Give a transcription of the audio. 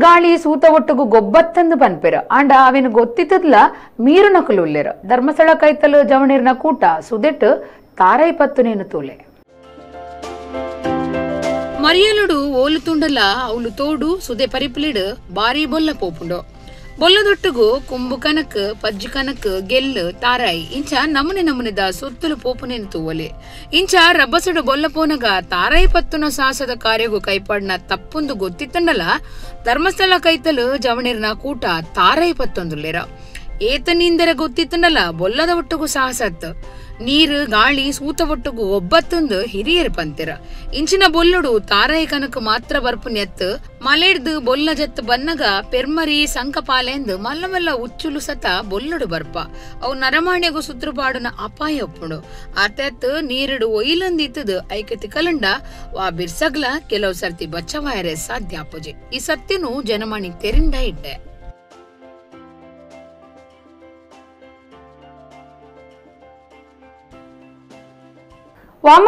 ಗಾಳಿ ಸೂತ ಒಟ್ಟುಗು ಗೊಬ್ಬತ್ತಂದು ಪನ್ಪೆರ್ ಆಂಡ ಅವೆನ್ ಗೊತ್ತಿತ್ತದ್ಲ ಮೀರು ನಕಲು ಉಲ್ಲೆರ್. ಧರ್ಮಸ್ಥಳ ಕೈತಲು ಜವಣೀರ್ನ ಕೂಟ ಸುದೆಟ್ ತಾರೈ ಪತ್ತುನೇನು ತೂಲೆ. ಮರಿಯಲುಡು ಓಲು ತುಂಡಲ ಅವ್ಲು ತೋಡು ಸುದೆ ಪರಿಪುಲಿಡು ಬಾರಿ ಬೊಲ್ಲ ಪೋಪುಂಡು. ಬೊಲ್ಲದೊಟ್ಟುಗು ಕುಂಬು ಕನಕ್ ಪಜ್ಜಿ ಕನಕ್ ಗೆಲ್ಲು ತಾರಾಯಿ ಇಂಚ ನಮುನೆ ನಮುನೆದ ಸೊತ್ತುಲು ಪೋಪುನೇನು ತೂವಲೆ. ಇಂಚ ರಬ್ಬಸಡು ಬೊಲ್ಲ ಪೋನಗ ತಾರಾಯಿ ಪತ್ತುನ ಸಾಹಸದ ಕಾರ್ಯಗು ಕೈಪಾಡ್ನ ತಪ್ಪುಂದು ಗೊತ್ತಿತ್ತಂಡಲ ಧರ್ಮಸ್ಥಳ ಕೈತಲು ಜವಣೀರ್ನ ಕೂಟ ತಾರಾಯಿ ಪತ್ತೊಂದುಲ್ಲೆರ. ಏತ ನೀಂದರ ಗೊತ್ತಿತ್ತಂಡಲ ಬೊಲ್ಲದ ಒಟ್ಟುಗು ಸಾಹಸತ್ ನೀರು ಗಾಳಿ ಸೂತ ಒಟ್ಟುಗು ಒಬ್ಬತ್ತಂದು ಹಿರಿಯರು ಪಂತೆರ. ಇಂಚಿನ ಬೊಲ್ಲುಡು ತಾರಾಯಿ ಕನಕ ಮಾತ್ರ ಬರ್ಪುನೆತ್ತು ಮಲೆಡ್ದು ಬೊಲ್ಲ ಜತ್ತು ಬನ್ನಗ ಪೆರ್ಮರಿ ಸಂಕಪಾಲೆಂದು ಮಲ್ಲ ಮಲ್ಲ ಉಚ್ಚುಲು ಸತ ಬೊಲ್ಲುಡು ಬರ್ಪ ಅವು ನರಮಾಣ್ಯಗು ಸುತ್ರು ಪಾಡುನ ಅಪಾಯ ಒಪ್ಪುಂಡು. ಆತೆತ್ತು ನೀರುಡು ಒಯ್ಲಂದಿತ್ತದು ಐಕೆ ತಿಕಲಂಡ ವಾ ಬಿರ್ಸಗ್ಲ ಕೆಲವು ಸರ್ತಿ ಬಚ್ಚವಾಯರೆ ಸಾಧ್ಯ ಅಪ್ಪುಜಿ. ಈ ಸತ್ಯನು ಜನಮಾಣಿ ತೆರಿಂಡ ಇಡ್ಡೆ. ವಾಮ